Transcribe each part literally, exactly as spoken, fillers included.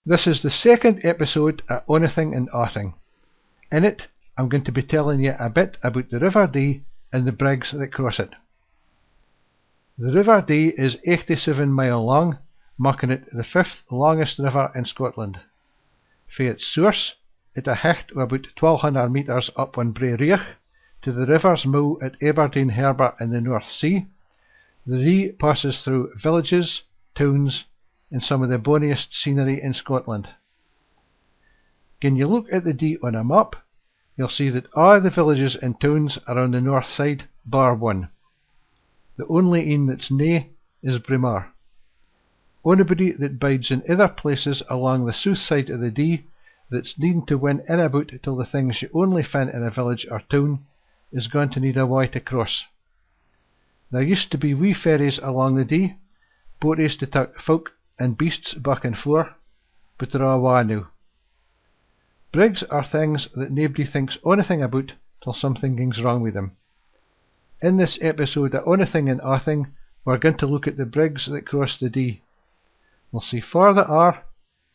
This is the second episode o Onything and Awthing. In it, I'm going to be telling you a bit aboot the River Dee and the brigs that cross it. The River Dee is eighty-seven mile lang, making it the fifth longest river in Scotland. Fae its source, at a heicht o aboot twelve hundred metres up on Brae Riach, to the river's mou at Aberdeen Harbour in the North Sea, the Dee passes through villages, towns, and some o the bonniest scenery in Scotland. Gin you look at the Dee on a map, you'll see that aa the villages and towns are on the north side, bar one. The only ane that's nae is Braemar. Onybody that bides in ither places alang the sooth side o the Dee that's needin to win in aboot till the things you only fin in a village or toun is gaun to need a wey to cross. There used to be wee ferries alang the Dee, boaties to tak folk and beasts back and fore, but they're aa awa noo. Brigs are things that naebody thinks onything aboot till something gings wrang wi them. In this episode o Onything and Awthing, we're gaun to look at the brigs that cross the Dee. We'll see far they are,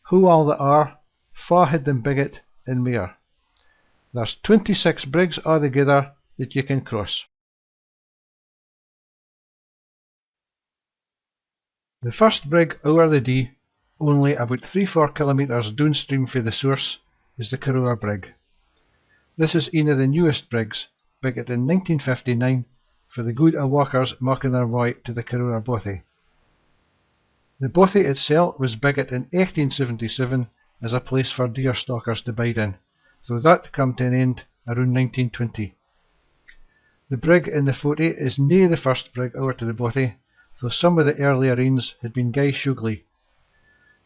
hoo aul they are, fa hid them biggit, and mair. There's twenty-six brigs aathegither that you can cross. The first brig ower the Dee, only aboot three four kilometres doonstream fae the source, is the Corrour Brig. This is ane o the newest brigs, biggit in nineteen fifty-nine for the guid o walkers makin their wey to the Corrour Bothy. The bothy itsel wis biggit in eighteen seventy-seven as a place for deer stalkers to bide in, though that cam to an end aroon nineteen twenty. The brig in the foty is nae the first brig ower to the bothy, though some o the earlier anes had been gey shoogly.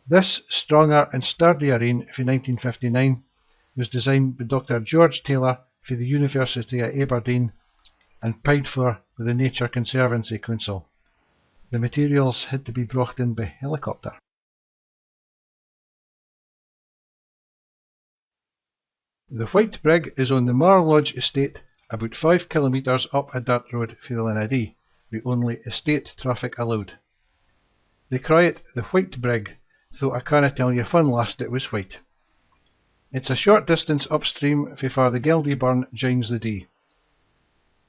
This stronger and sturdier ane fae nineteen fifty-nine wis designed by Doctor George Taylor fae the University o Aberdeen and paid for by the Nature Conservancy Council. The materials had to be brocht in by helicopter. The White Brig is on the Mar Lodge estate, aboot five kilometres up a dirt road fae the Linn o Dee, wi only estate traffic allowed. They cry it the White Brig, though I canna tell you fan last it wis white. It's a short distance upstream fae far the Geldie Burn joins the Dee.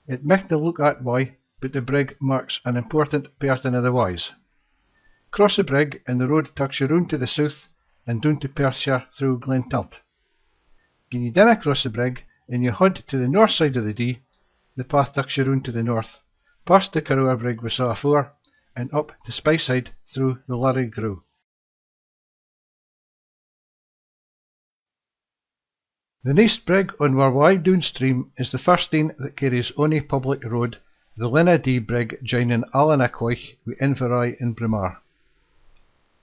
It michtna look that wey, but the brig marks an important pairtin o the weys. Cross the brig and the road taks you roon to the sooth and doon to Perthshire through Glen Tilt. Gin you dinna cross the brig and you haud to the north side o the Dee, the path taks you roon to the north, past the Corrour Brig we saw afore, and up to Speyside through the Larrigrue. The neist brig on wir wey doonstream is the first ane that carries ony public road, the Linn o Dee Brig joinin Allanaquoich wi Inverey and Braemar.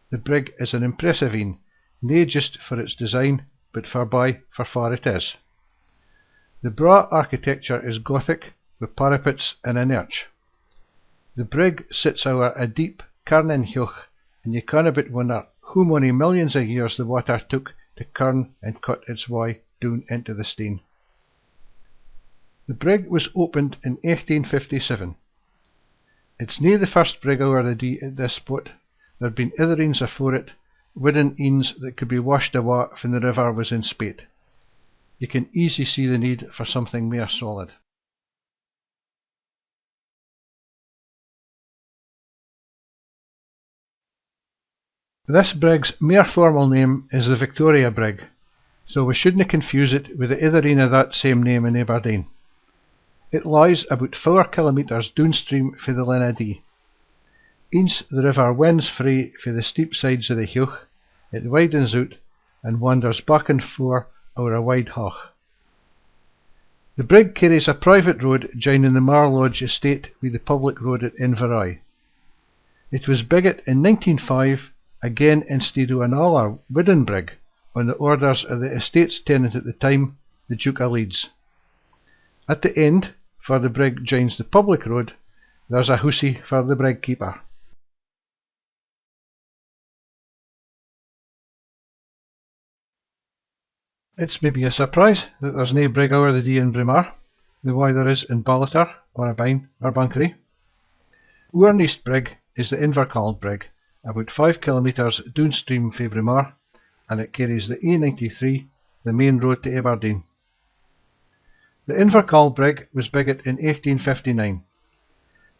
The brig is an impressive ane, nae jist for its design, but forby for far it is. The braw architecture is Gothic, wi parapets and an arch. The brig sits ower a deep, kirnin heuch, and you canna but wonder hoo mony millions o years the water took to kirn and cut its wey doon into the steen. The brig wis opened in eighteen fifty-seven. It's nae the first brig ower the Dee at this spot. There'd been ither anes afore it, widden anes that could be washed awa fan the river wis in spate. You can easy see the need for something mair solid. This brig's mair formal name is the Victoria Brig, so we shouldna confuse it wi the ither ane o that same name in Aberdeen. It lies aboot fower kilometres doonstream fae the Linn o Dee. Aince the river wins free fae the steep sides o the heuch, it widens oot and wanders back and fore ower a wide haugh. The brig carries a private road joinin the Mar Lodge estate wi the public road at Inverey. It wis biggit in nineteen five, again instead o an aulder widden brig, on the orders o the estate's tenant at the time, the Duke o Leeds. At the end, far the brig joins the public road, there's a hoosie for the brig keeper. It's maybe a surprise that there's nae brig ower the Dee in Braemar, the wey there is in Ballater, Borrabine, or Banchory. Oor neist brig is the Invercauld Brig, aboot five kilometres doonstream fae Braemar, and it carries the A ninety-three, the main road to Aberdeen. The Invercauld Brig was biggit in eighteen fifty-nine.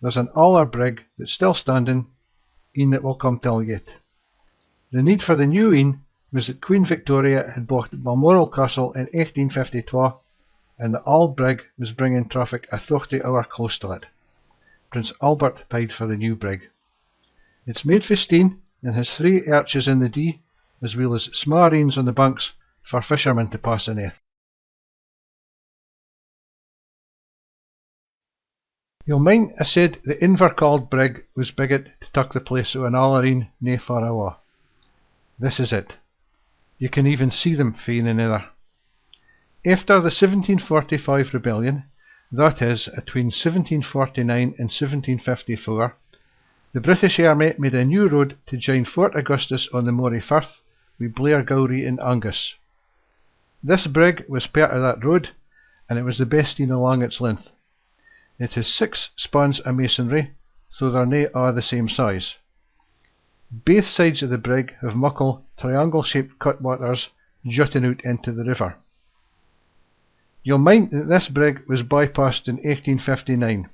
There's an aulder brig that's still standing, een that we'll come till yet. The need for the new een was that Queen Victoria had bocht Balmoral Castle in eighteen fifty-twa, and the auld brig was bringing traffic a thochtie ower close to it. Prince Albert paid for the new brig. It's made fae steen and has three airches in the D, as weel as sma eens on the banks for fishermen to pass aneath. You'll mind I said the Invercauld Brig was biggit to tak the place o an aulder een nae far awa. This is it. You can even see them fae een anither. Efter the seventeen forty-five rebellion, that is, atween seventeen forty-nine and seventeen fifty-four, the British Army made a new road to join Fort Augustus on the Moray Firth wi Blairgowrie and Angus. This brig was pairt o that road, and it was the best een alang its length. It has six spans o masonry, though they're nae aa the same size. Baith sides o the brig have muckle triangle-shaped cutwatters jutting oot into the river. You'll mind that this brig was bypassed in eighteen fifty-nine.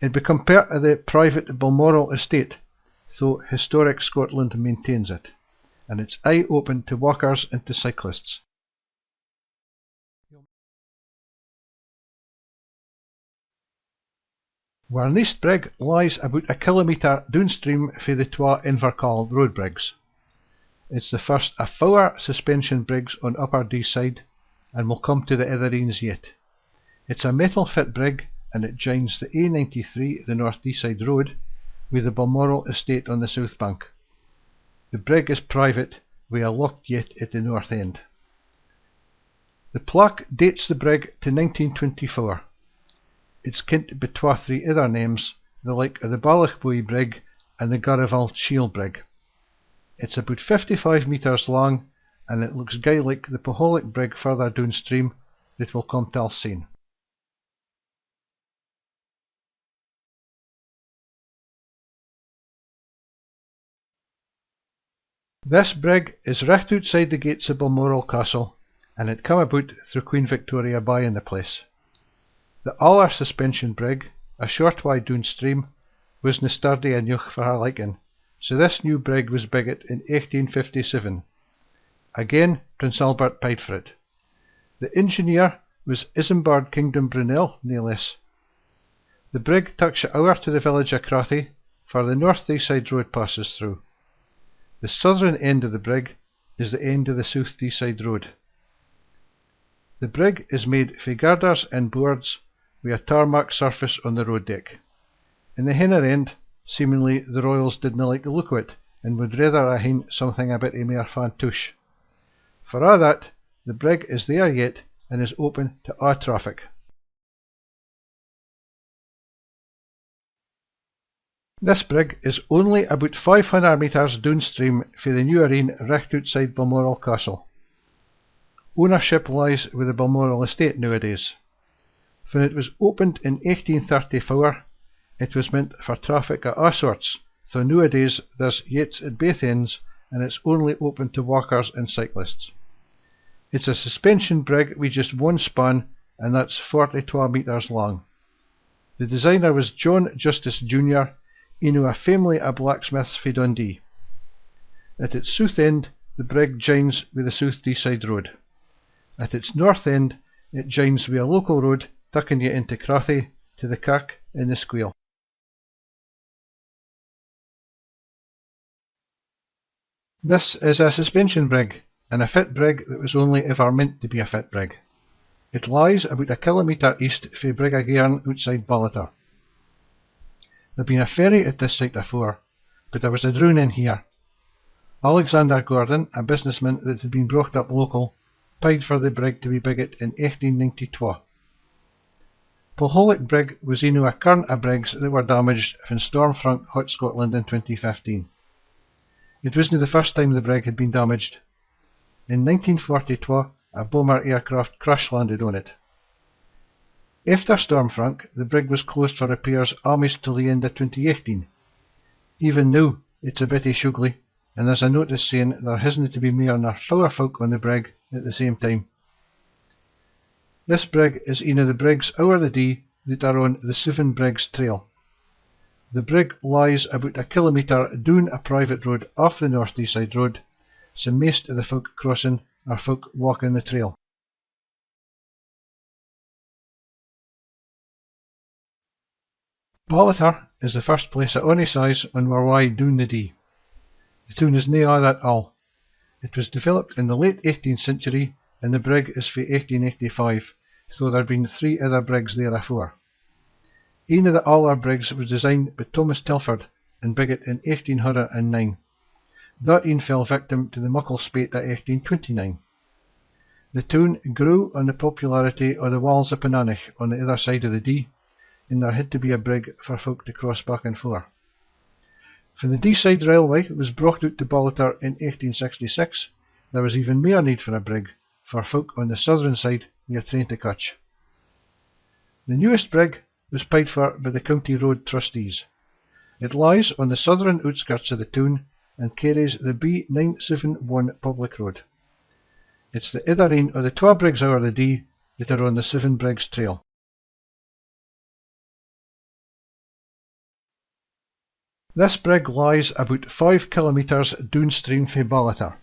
It become pairt o the private Balmoral estate, though Historic Scotland maintains it, and it's aye open to walkers and to cyclists. Wirneist Brig lies aboot a kilometre doonstream fae the twa Invercauld road brigs. It's the first o fower suspension brigs on Upper Deeside, and we'll come to the ither eens yet. It's a metal fit brig, and it joins the A ninety-three, the North Deeside Road, wi the Balmoral estate on the sooth bank. The brig is private, wi a locked yett at the north end. The plaque dates the brig to nineteen twenty-four. It's kent by twa three ither names, the like o the Ballochbuie Brig and the Garbh Shiel Brig. It's aboot fifty-five metres lang, and it looks gey like the Polhollick Brig further doonstream that we'll come till syne. This brig is richt ootside the gates o Balmoral Castle, and it come aboot through Queen Victoria buyin the place. The aulder suspension brig, a short wey doonstream, wisna sturdy eneuch for her likin, so this new brig wis biggit in eighteen fifty-seven. Again, Prince Albert paid for it. The engineer wis Isambard Kingdom Brunel, nae less. The brig taks ye ower to the village o Crathie, far the North Deeside Road passes through. The southern end o the brig is the end o the Sooth Deeside Road. The brig is made fae girders and boards wi a tarmac surface on the road deck. In the hinner end, seeminly the Royals didna like the look o it and wid raither a haen something a bittie mair fantoosh. For aa that, the brig is there yet and is open to aa traffic. This brig is only aboot five hunner metres doonstream fae the newer een richt ootside Balmoral Castle. Ownership lies wi the Balmoral Estate nooadays. Fan it wis opened in eighteen thirty-fower, it wis meant for traffic o aa sorts, though nooadays there's yetts at baith ends and it's only open to walkers and cyclists. It's a suspension brig wi just one span, and that's forty-twa metres lang. The designer wis John Justice Junior, een o a family o blacksmiths fae Dundee. At its sooth end, the brig jines wi the Sooth Deeside Road. At its north end, it jines wi a local road takkin ye intae Crathie tae the kirk and the squeel. This is a suspension brig, and a fit brig that wis only ever meant tae be a fit brig. It lies aboot a kilometre east fae Brig o Gairn ootside Ballater. There'd been a ferry at this site afore, but there wis a droonin here. Alexander Gordon, a businessman that had been brocht up local, paid for the brig tae be biggit in eighteen ninety-twa. Polhollick Brig wis een o a curn o brigs that were damaged fan Storm Frank hit Scotland in twenty fifteen. It wisna the first time the brig had been damaged. In nineteen forty-twa, a bomber aircraft crash-landed on it. Efter Storm Frank, the brig wis closed for repairs amaist till the end o twenty eighteen. Even noo, it's a bittie shoogly, and there's a notice saying there hisna to be mair nor fower folk on the brig at the same time. This brig is ane o the brigs ower the Dee that are on the Seven Brigs Trail. The brig lies aboot a kilometre doon a private road aff the North Deeside Road, sae maist o the folk crossin are folk walkin the trail. Ballater is the first place o ony size on wir wey doon the Dee. The toon is nae aa that aul. It wis developed in the late eighteenth century, and the brig is fae eighteen eighty-five, though there'd been three ither brigs there afore. Ane o the aulder brigs wis designed by Thomas Telford and biggit in eighteen hunner and nine. That ane fell victim tae the muckle spate o eighteen twenty-nine. The toon grew on the popularity o the walls o Pannanich on the ither side o the Dee, and there hid tae be a brig for folk tae cross back and fore. Fan the Deeside Railway wis brocht oot tae Ballater in eighteen sixty-six, there wis even mair need for a brig, for folk on the southern side wi a train tae catch. The newest brig wis paid for by the County Road Trustees. It lies on the southern ootskirts o the toon and cairries the B nine seven one public road. It's the ither ane o the twa brigs ower the Dee that are on the Seven Brigs Trail. This brig lies aboot five kilometres doonstream fae Ballater.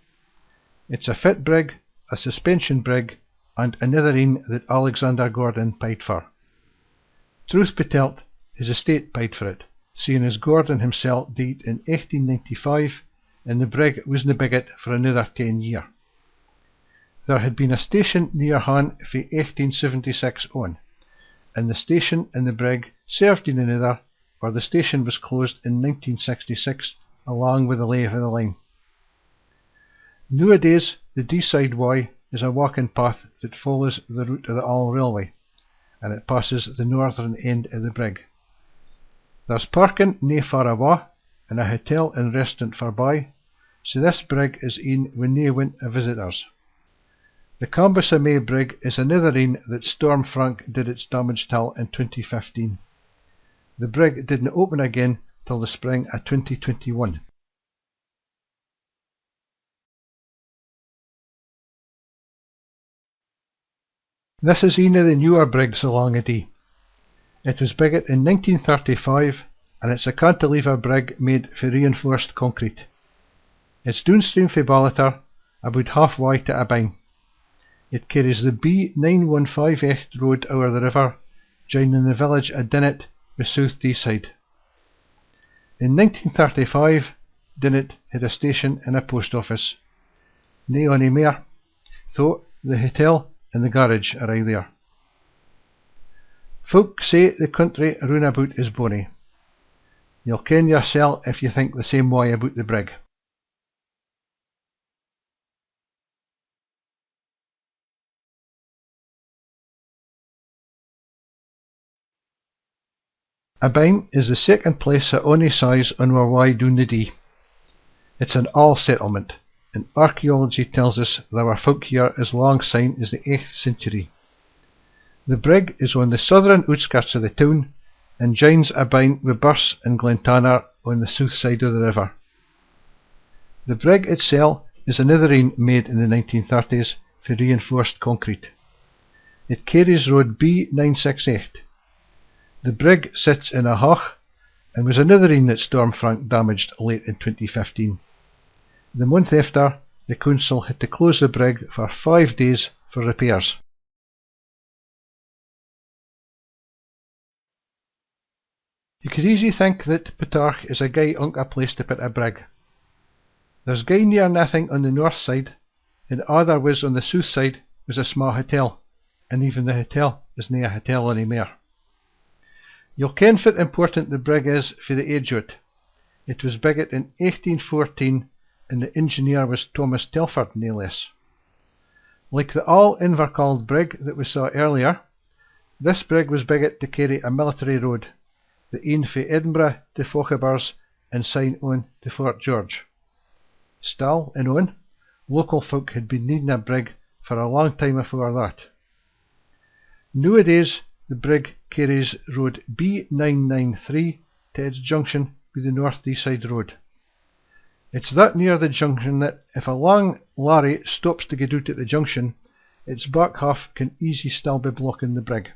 It's a fit brig, a suspension brig, and anither ane that Alexander Gordon paid for. Truth be telt, his estate paid for it, seeing as Gordon himsel deed in eighteen ninety-five and the brig wisna biggit for anither ten year. There had been a station near han fae eighteen seventy-six on, and the station and the brig served ane anither, or the station wis closed in nineteen sixty-six alang wi the lave o the line. Nooadays the Deeside Wey is a walking path that follows the route o the aul railway, and it passes the northern end o the brig. There's parking nae far awa, and a hotel and restaurant forby, sae this brig is ane wi nae want o visitors. The Cambus o May brig is anither ane that Storm Frank did its damage till in twenty fifteen. The brig didna open again till the spring o twenty twenty-one. This is ane o the newer brigs alang the Dee. It wis biggit in nineteen thirty-five, and it's a cantilever brig made fae reinforced concrete. It's doonstream fae Ballater, aboot half way tae Aboyne. It cairries the B nine one five eight road ower the river, joining the village o Dinnet wi Sooth Deeside. In nineteen thirty-five, Dinnet had a station and a post office. Nae ony mair, though the hotel and the garage are aye there. Folk say the country roon aboot is bonny. Ye'll ken yersel if ye think the same wey aboot the brig. Aboyne is the second place o ony size on wir wey doon the Dee. It's an aul settlement, and archaeology tells us there were folk here as lang syne as the eighth century. The brig is on the southern ootskirts o the toon, and joins Aboyne wi Birse and Glentanar on the sooth side o the river. The brig itsel is anither ane made in the nineteen thirties fae reinforced concrete. It cairries road B nine six eight. The brig sits in a haugh, and wis anither ane that Storm Frank damaged late in twenty fifteen. The month efter, the cooncil had tae close the brig for five days for repairs. Ye could easy think that Petarch is a gey unca place tae pit a brig. There's gey near naething on the north side, and aa there wis on the sooth side wis a sma hotel, and even the hotel is nae a hotel ony mair. Ye'll ken fit important the brig is fae the age o't. It wis biggit in eighteen fourteen, and the engineer wis Thomas Telford, nae less. Like the aul Invercauld brig that we saw earlier, this brig wis biggit tae cairry a military road, the ane fae Edinburgh tae Fochabers and syne on tae Fort George. Still and on, local folk had been needing a brig for a lang time afore that. Nooadays the brig cairries road B nine nine three tae its junction wi the North Deeside Road. It's that near the junction that if a lang larry stops to get oot at the junction, its back half can easy still be blocking the brig.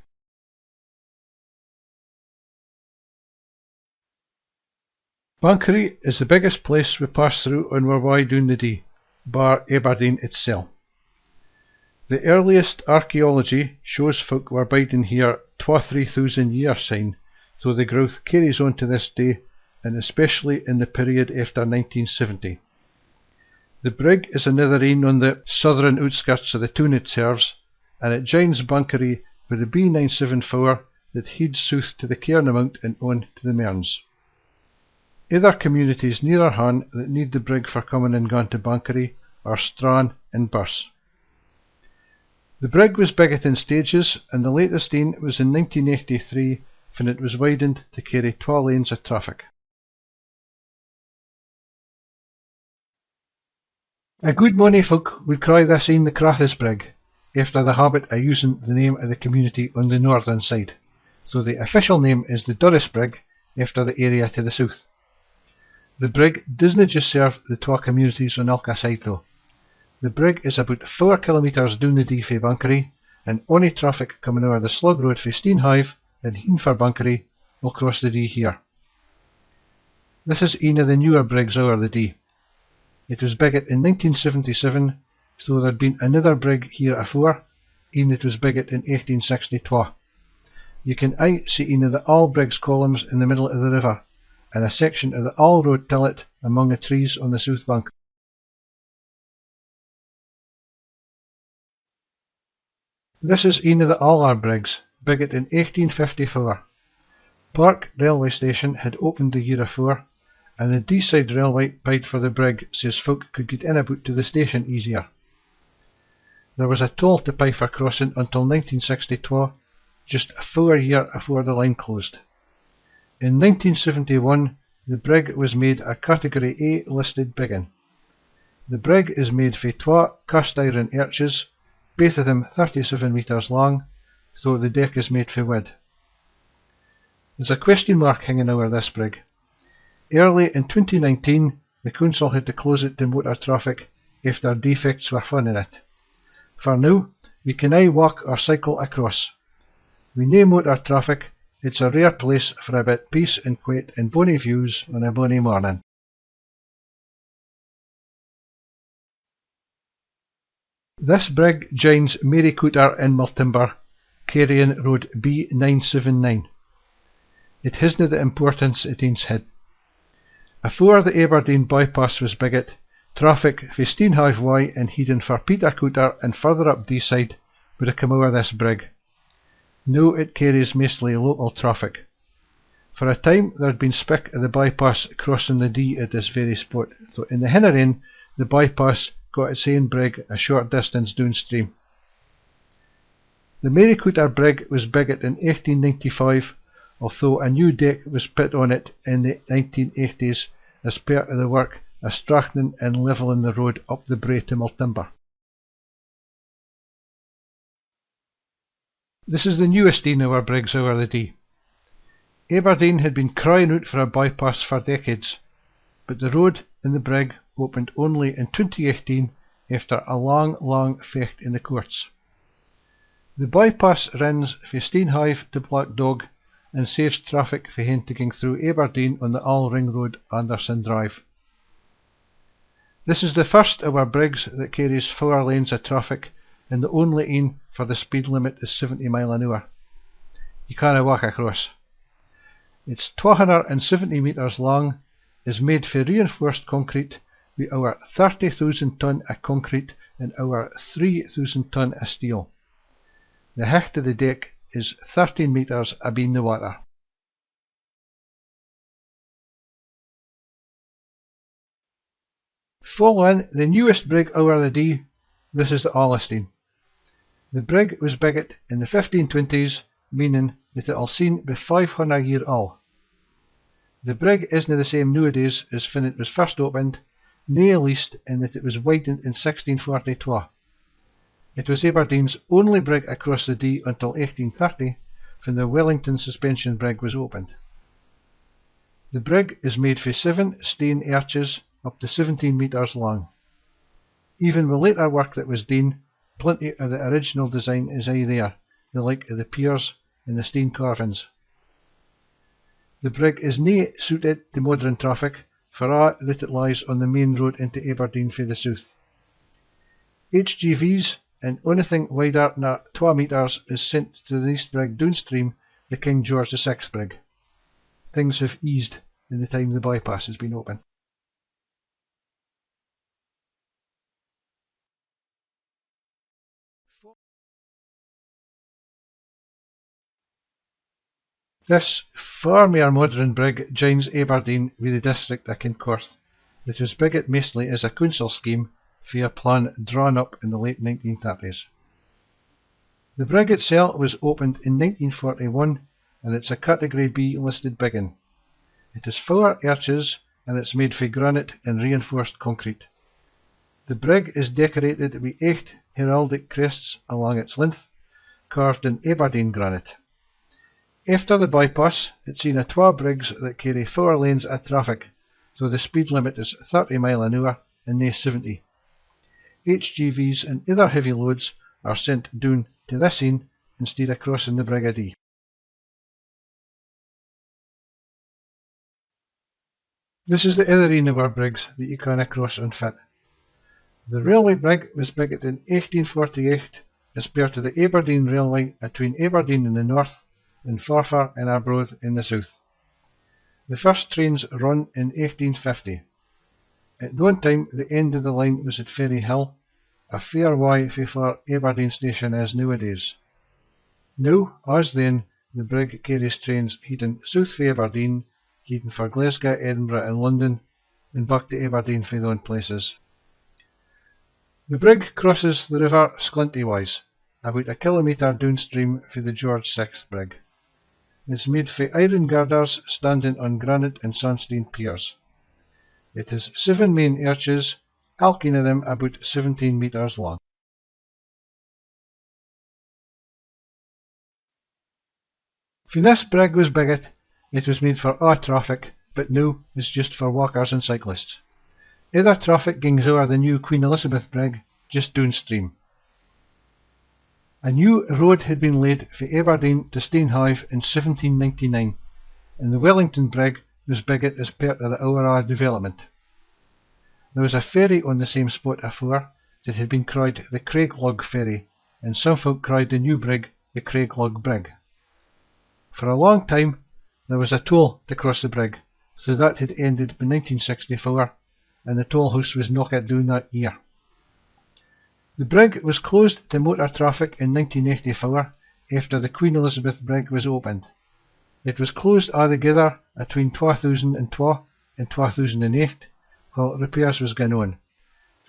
Banchory is the biggest place we pass through on wir wey doon the Dee, bar Aberdeen itsel. The earliest archaeology shows folk were biding here twa three thoosand year syne, though the growth carries on to this day, and especially in the period efter nineteen seventy. The brig is anither een on the southern ootskirts o the toon it serves, and it joins Banchory wi the B nine seven fower that heids sooth to the Cairn o' Mount and on to the Mearns. Ither communities nearer han that need the brig for comin and gaun to Banchory are Strachan and Birse. The brig wis biggit in stages, and the latest een wis in nineteen eighty-three, fan it wis widened to carry twa lanes o traffic. A good mony folk would cry this een the Crathes Brig, efter the habit o usin the name o the community on the northern side, though the official name is the Durris Brig, efter the area to the sooth. The brig doesna just serve the twa communities on ilka side though. The brig is aboot fower kilometres doon the Dee fae Banchory, and ony traffic comin ower the Slug Road fae Steenhive and heidin for Banchory will cross the Dee here. This is een o the newer brigs ower the Dee. It wis biggit in nineteen seventy-seven, so there'd been anither brig here afore, een that wis biggit in eighteen sixty-twa. Ye can aye see een o the aul brig's columns in the middle o the river, and a section o the aul road tillet among the trees on the sooth bank. This is een o the aller brigs, biggit in eighteen fifty-fower. Park railway station had opened the year afore, and the Deeside Railway paid for the brig sae's folk could get in aboot to the station easier. There wis a toll to pay for crossin until nineteen sixty-twa, just fower year afore the line closed. In nineteen seventy-one, the brig wis made a Category A listed biggin. The brig is made fae twa cast iron airches, baith o them thirty-seven metres lang, though the deck is made fae wood. There's a question mark hingin ower this brig. Early in twenty nineteen, the cooncil had to close it to motor traffic efter defects were fun in it. For noo, we can aye walk or cycle across. Wi nae motor traffic, it's a rare place for a bit peace and quiet and bonny views on a bonny mornin. This brig joins Marycooter and Milltimber, carryin road B nine seven nine. It hisna the importance it aince hid. Afore the Aberdeen bypass wis biggit, traffic fae Steenhive wey and heidin for Petercooter and further up Deeside would hae come ower this brig. Noo it carries maistly local traffic. For a time there'd been spik o the bypass crossin the Dee at this very spot, though in the hinner end the bypass got its ain brig a short distance doonstream. The Marycooter Brig wis biggit in eighteen ninety-five, although a new deck wis pit on it in the nineteen eighties as pairt o the work o strachtenin and levellin the road up the brae to Milltimber. This is the newest een o oor brigs ower the Dee. Aberdeen had been cryin oot for a bypass for decades, but the road and the brig opened only in twenty eighteen efter a lang, lang fecht in the courts. The bypass rins fae Steenhive to Blackdog and saves traffic fae haein to ging through Aberdeen on the aul ring road, Anderson Drive. This is the first o oor brigs that carries fower lanes o traffic, and the only een for the speed limit is seventy mile an oor. Ye canna walk across. It's twa hunner and seventy metres lang, is made fae reinforced concrete wi ower thirty thoosand tonne o concrete and ower three thoosand tonne o steel. The heicht o the deck is thirteen metres abeen the watter. Followin the newest brig ower the Dee, this is the auldest een. The brig wis biggit in the fifteen twenties, meanin that it'll seen be five hunner year auld. The brig isna the same nooadays as fan it wis first opened, nae least in that it wis widened in sixteen forty-twa. It wis Aberdeen's only brig across the Dee until eighteen thirty, fan the Wellington Suspension Brig wis opened. The brig is made fae seven stane airches, up to seventeen metres lang. Even wi later work that wis deen, plenty o the original design is aye there, the like o the piers and the steen carvins. The brig is nae suited to modern traffic, for aa that it lies on the main road into Aberdeen fae the sooth. H G Vs and onything wider nor twa metres is sent to the neist brig doonstream, the King George the Sixth brig. Things have eased in the time the bypass has been open. This far mair modern brig joins Aberdeen wi the district o Kincorth, that wis biggit maistly as a cooncil scheme fae a plan drawn up in the late nineteen thirties. The brig itsel wis opened in nineteen forty-one, and it's a Category B listed biggin. It has fower airches, and it's made fae granite and reinforced concrete. The brig is decorated wi eight heraldic crests alang its length, carved in Aberdeen granite. Efter the bypass, it's ane o twa brigs that cairry fower lanes o traffic, though the speed limit is thirty mile an oor and nae seventy. H G Vs and ither heavy loads are sent doon to this ane instead o crossin the Brig o Dee. This is the ither ane o oor brigs that ye canna cross on fit. The railway brig wis biggit in eighteen forty-eight as pairt o the Aberdeen Railway atween Aberdeen in the north and Forfar and Arbroath in the sooth. The first trains run in eighteen fifty. At thon time the end o the line wis at Ferryhill, a fair wey fae far Aberdeen station is nooadays. Noo, as then, the brig cairries trains heidin sooth fae Aberdeen, heidin for Glasgow, Edinburgh and London, and back to Aberdeen fae thon places. The brig crosses the river Sglintywise, aboot a kilometre doonstream fae the George Sixth brig. It's made fae iron girders standin on granite and sandstane piers. It has seven main airches, ilk ane o them aboot seventeen metres lang. Fan this brig wis biggit, it wis made for aa traffic, but noo it's jist for walkers and cyclists. Ither traffic gings ower the new Queen Elizabeth Brig, jist doonstream. A new road had been laid fae Aberdeen to Steenhive in seventeen ninety-nine, and the Wellington Brig wis biggit as pairt o the oweraa development. There wis a ferry on the same spot afore that had been cried the Craiglug Ferry, and some folk cried the new brig the Craiglug Brig. For a lang time there wis a toll to cross the brig, though that had ended by nineteen sixty-four, and the toll hoose wis knockit doon that year. The brig wis closed to motor traffic in nineteen eighty-four, efter the Queen Elizabeth Brig wis opened. It wis closed aathegither atween twa thoosand and twa and twa thoosand and eight, while repairs wis gaun on,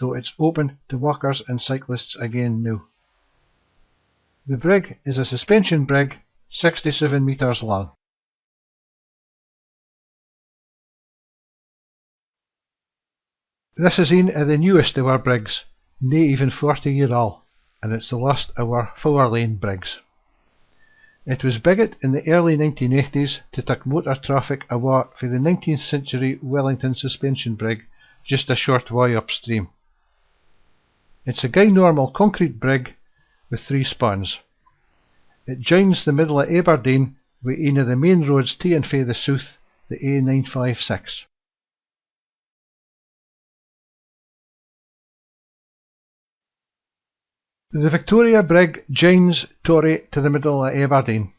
though it's open to walkers and cyclists again noo. The brig is a suspension brig, sixty-seven metres lang. This is ane o the newest o oor brigs, nae even forty year aul, and it's the last o oor fower lane brigs. It wis biggit in the early nineteen eighties to tak motor traffic awa fae the nineteenth century Wellington suspension brig, jist a short wey upstream. It's a gey normal concrete brig wi three spans. It joins the middle o Aberdeen wi ane o the main roads tae and fae the sooth, the A nine five six. The Victoria Brig joins Torry to the middle o Aberdeen.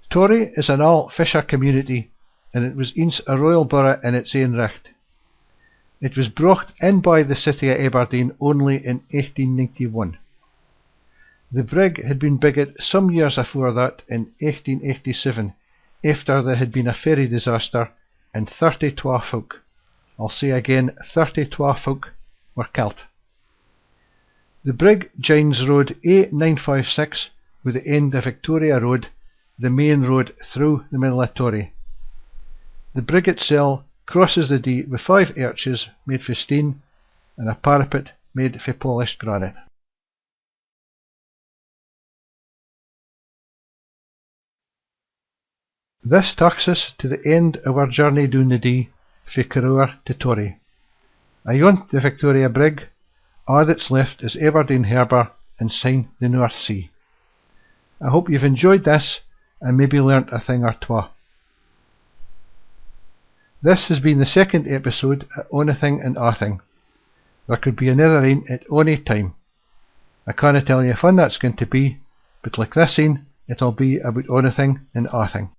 Torry is an aul fisher community, and it wis aince a royal burgh in its ain richt. It wis brocht in by the City o Aberdeen only in eighteen ninety-one. The brig had been biggit some years afore that, in eighteen eighty-seven, efter there had been a ferry disaster and thirty-twa folk, I'll say again, thirty-twa folk were kilt. The brig joins road A nine five six wi the end o Victoria Road, the main road through the middle o Torry. The brig itsel crosses the Dee wi five airches made fae steen and a parapet made fae polished granite. This taks us to the end o oor journey doon the Dee fae Corrour to Torry. Ayont the Victoria Brig, aa that's left is Aberdeen Harbour and syne the North Sea. I hope you've enjoyed this and maybe learnt a thing or twa. This has been the second episode o Onything and Awthing. There could be another ane at ony time. I canna tell you fan that's going to be, but like this ane, it'll be aboot onything and awthing.